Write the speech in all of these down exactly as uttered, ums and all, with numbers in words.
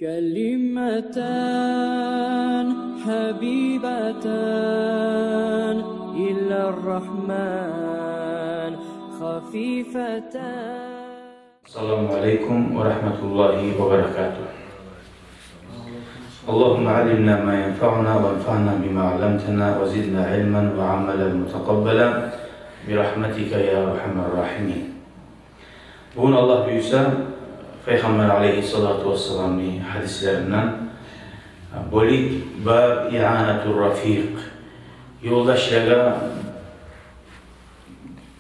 كلمتان حبيبتان إلى الرحمن خفيفتان. السلام عليكم ورحمة الله وبركاته. اللهم علمنا ما ينفعنا وانفعنا بما علمتنا وزدنا علما وعملا متقبلا برحمتك يا أرحم الراحمين. Бугюн, Аллагь буюрса, Пайхаммар алайгьиссалату вассаламны гьадислеринден бёлюк, баб иъанатур рафикъ, ёлдашлагъа,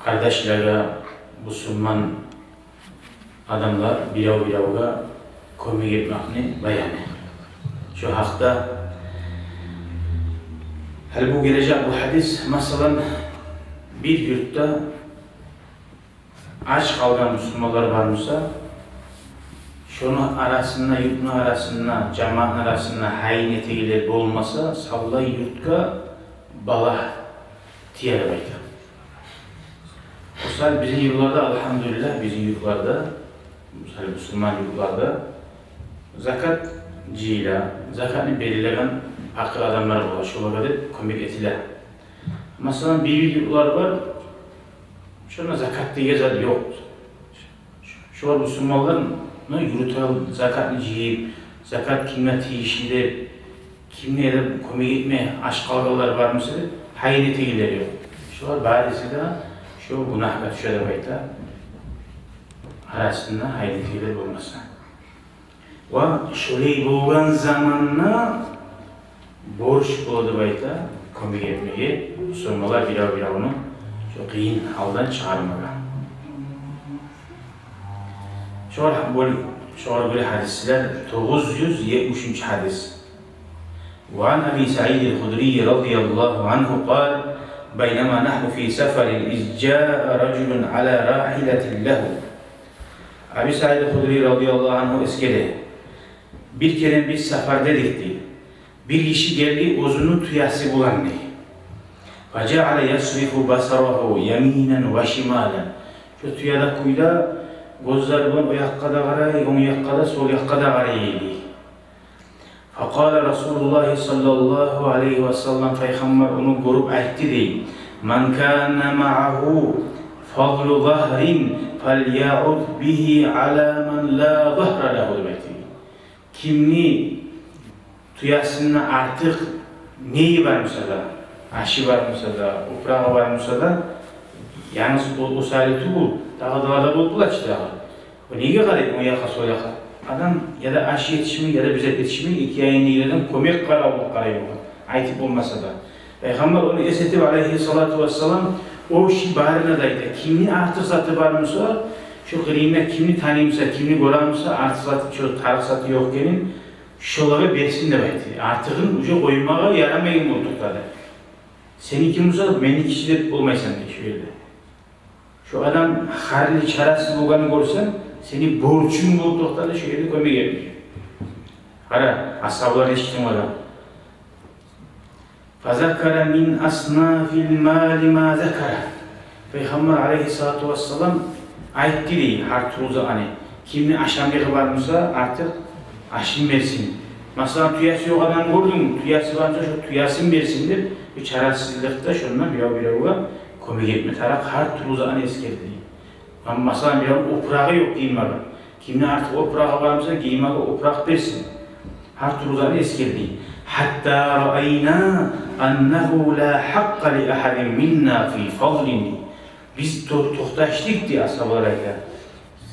къардашлагъа, бусурман адамлар бирев-биревге кёмек этмекни баяны. Шо гьакъда гьали бу гележек бу гьадис, масала, бир юртда ач къалгъан бусурманлар бар буса, шону арасында, юртну арасында, жамаатны арасында гьайын этегенлер болмаса, савлай юртгъа балагь тиер деп айта. Мисал, бизин юртларда, алгьамдулиллагь, бизин юртларда, мисал, бусурман юртларда закат жыйыла, закатны берилеген пакъыр адамлар бола, шолагъа деп кёмек этиле. Масала, бир-бир юртлар бар, шонда закат деген зат ёкъ. Шолар бусурманлар, ну, юрютеген закатны жыйып, закат кимге тийишли деп, кимге де кёмек этме, ач къалгъанлар бар буса деп, гьайын этегенлер ёкъ. Шолар бариси де шо гюнагьгъа тюше деп айта, арасында гьайын этегенлер болмаса. Ва шолай болгъан заманда борч бола деп айта кёмек этмеге, бусурманлар бирев-биревню шо къыйын гьалдан чыгъармагъа. Шогъар бёл-, шогъар гёре гьадислер, тогъуз юз етмиш уьчюнчю гьадис. وعن أبي سعيد الخدري رضي الله عنه قال: بينما نحن في سفر إذ جاء رجل على راحلة له. Аби Саид Худри радияллагьу ангьу эсгере: бир керен биз сапарда эдик, дей. Бир гиши гелди оьзюню тюеси булан, дей. فجعل يصرف بصره يمينا وشمالا. Шо тюе де кюйде гёзлери булан о якъгъа да къарай, онг якъгъа да, сол якъгъа да къарай эди. فقال رسول الله صلى الله عليه وسلم, Пайхаммар ону гёрюп айтды, дей: من كان معه فضل ظهر فليعد به على من لا ظهر له, деп айтды. Кимни тюесинде артыкъ неи бар буса да, ашы бар буса да, опурагъы бар буса да, янгыз о, о саялы тюгюл, дагъы да, дагъы да болуп бола чы дагъы. О неге къарай, онг якъгъа, сол якъгъа? Адам яда аш етишмей, яда бир зат етишмей, эки янындагъылардан кёмек къаравлукъ къарай болгъан. Айтып болмаса да. Пайхаммар ону эс этип, алайгьиссалату вассалам, о ши барына да айта: кимни артыкъ заты бар буса, шо къырыйында кимни таный буса, кимни гёре буса, артыкъ заты, шо тарыкъ заты ёкъ экенин, шолагъа берсин, деп айтды. Артыгъын уже къоймагъа ярамайгъан болуп токътады. Сеники буса, меники чи деп болмайсан, дей, шо ерде. Шо адам гьарли чарасыз болгъанын гёрсенг, сени борчунг болуп токътады шо ерде кёмек этмеге. Къара, асгьабалар эшитген адам. فذكر من أصناف المال ما ذكر. Пайхаммар алайгьиссалату вассалам айтды, дей, гьар тюрлю затны. Кимни ашамлыгъы бар буса, артыкъ ашын берсин. Масала, тюеси ёкъ адамны гёрдюнг, тюеси бар буса, шо тюесин берсин деп, бу чарасызлыкъда шонда бирев-биревге кёмек этме тарыкъ, гьар тюрлю затны эсгерди. Амма, масала, биревню опурагъы ёкъ гиймеге. Кимни артыкъ опурагъы бар буса, гиймеге опуракъ берсин. Гьар тюрлю затны эсгерди. حتى رأينا أنه لا حق لأحد منا في فضل. Биз то-, токъташдыкъ, дей, асгьабалар айта.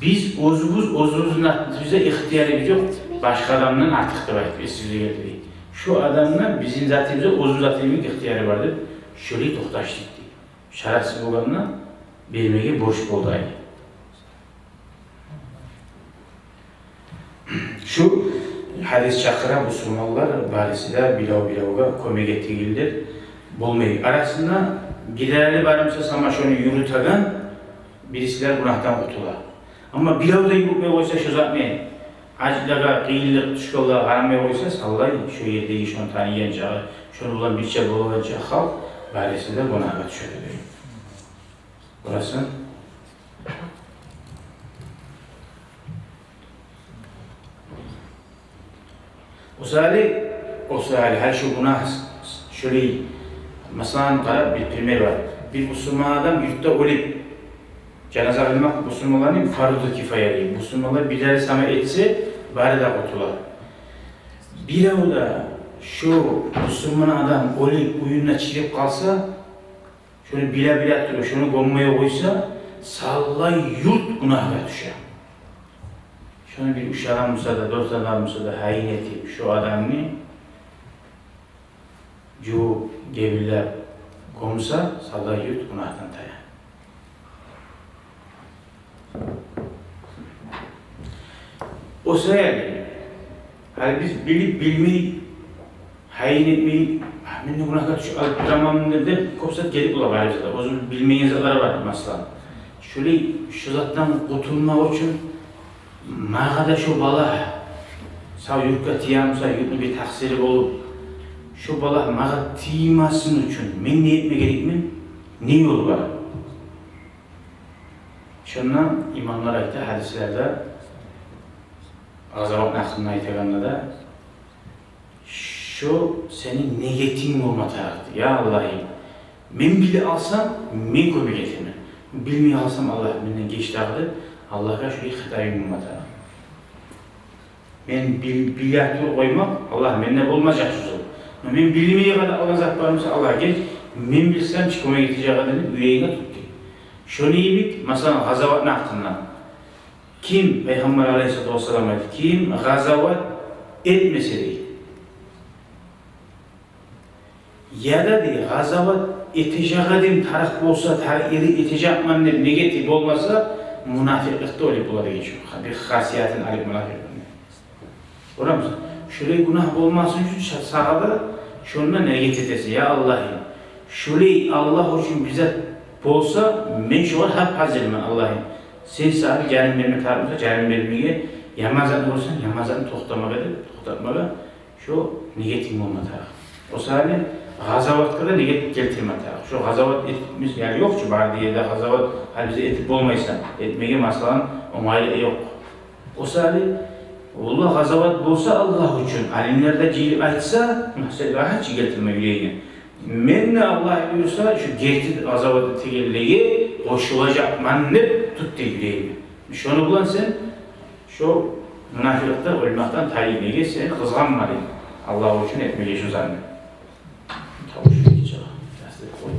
Биз оьзюбюз, оьзюбюзню затыбызда ихтиярыбыз ёкъ башгъа адамдан артыкъ деп айтып эсибизге гелди, дей. Шо адамдан бизин затыбызда оьзюбюз затыбызны ихтияры бар деп, шолай токъташдыкъ, дей. Чарасыз болгъанда бермеге борч болду, ай. Шу гьадис чакъыра бусурманлар бариси де бирев-биревге кёмек этегенлер болмай. Арасында гирели бар буса, сама шону юрютеген, бирисилер гюнагьдан къутула. Амма бирев де юрютмей къойса шо затны, ажлагъа, къыйынлыкъ тюшгенлеге къарамай къойса, савлай шо ердеги шону таныйгъан чакъы, шону булан бирче болагъан чакъы халкъ бариси де гюнагьгъа тюшер, дей. Бурасы. О саялы, о саялы, гьали шу гюнагь, шолай, масала, къара, бир пример бар. Бир бусурман адам юртда оьлюп, жаназа къылмакъ бусурманланы фарзу кифая дей. Бусурманлар бирлери сама этсе, бары да къутула. Бирев де шу бусурман адам оьлюп, уьюнде чирип къалса, шону биле-биле туруп, шону гёммей къойса, савлай юрт гюнагьгъа тюше. Шону бир уьч адам буса да, дёрт адам буса да, гьайын этип, шу адамны жувуп, гебинлеп гёмсе, савлай юрт гюнагьдан тая. О саялы, гьали биз билип-билмей, гьайын этмей, «А, мен де гюнагьгъа тюшюп къалып тураманмы?» деп кёп зат гелип бола барыбызгъа да. Оьзю билмеген затлар бар, масала. Шолай, шу затдан къутулмакъ учун, магъа да шу балагь, сав юртгъа тиемсе, юртну бир такъсири болуп, шу балагь магъа тиймесин учун мен не этме герекмен? Не ёл бар? Шонда имамлар айта, гьадислерде, къазаватны гьакъында айтагъанда да, шо сени негетинг болма тарыкъ дей. Я Аллагь, мен биле алсам, мен кёмек этемен. Билмей алсам, Аллагь, менден геч дагъы деп, Аллагьгъа шолай хитабынг болма тарыкъ. Мен бил-, биле туруп къоймакъ, Аллагь, менде болмажакъ шу зат. Но мен билмей къалып къалгъан зат бар буса, Аллагь, геч, мен билсем чи кёмек этежек эдим деп юрегинге тут дей. Шону йимик, масала, къазаватны гьакъында. Ким, Пайхаммар алайгьиссалату вассалам айтды, ким къазават этмесе дей, яда дей, къазават этежек эдим, тарыкъ болса, тар-, эри этежекмен деп негети болмаса, мунафикълыкъда оьлюп бола деген чи. Бир хасиятын алып мунафикълыкъны. Гёремисиз? Шолай гюнагь болмасын учун ша-, сагъа да шонда негет этесен: «Я Аллагьым, шолай Аллагь учун бир зат болса, мен шогъар гьап-гьазирмен, Аллагьым. Сен сагъа жаным берме тарыкъ буса, жаным бермеге, яман затны гёрсем, яман затны токътатмагъа», — деп, токътатмагъа шо негетинг болма тарыкъ. О саялы къазаватгъа да негет гелтирме тарыкъ. Шо къазават этмес яри ёкъ чу, бары да ерде къазават, гьали бизде этип болмайса, этмеге, масала, онгайлы ёкъ. О саялы, валлагь, къазават болса Аллагь учун, алимлер де жыйылып айтса, масала, рагьат чы гелтирме юрегинге. Мен де, Аллагь буюрса, шу герти къазават этегенлеге къошулажакъман деп тут дей юрегинге. Шону булан сен шо мунафикълыкъда оьлмекден тайы, неге сен къызгъанма дей Аллагь учун этмеге шу затны. Тавуш гече. Ясты къой.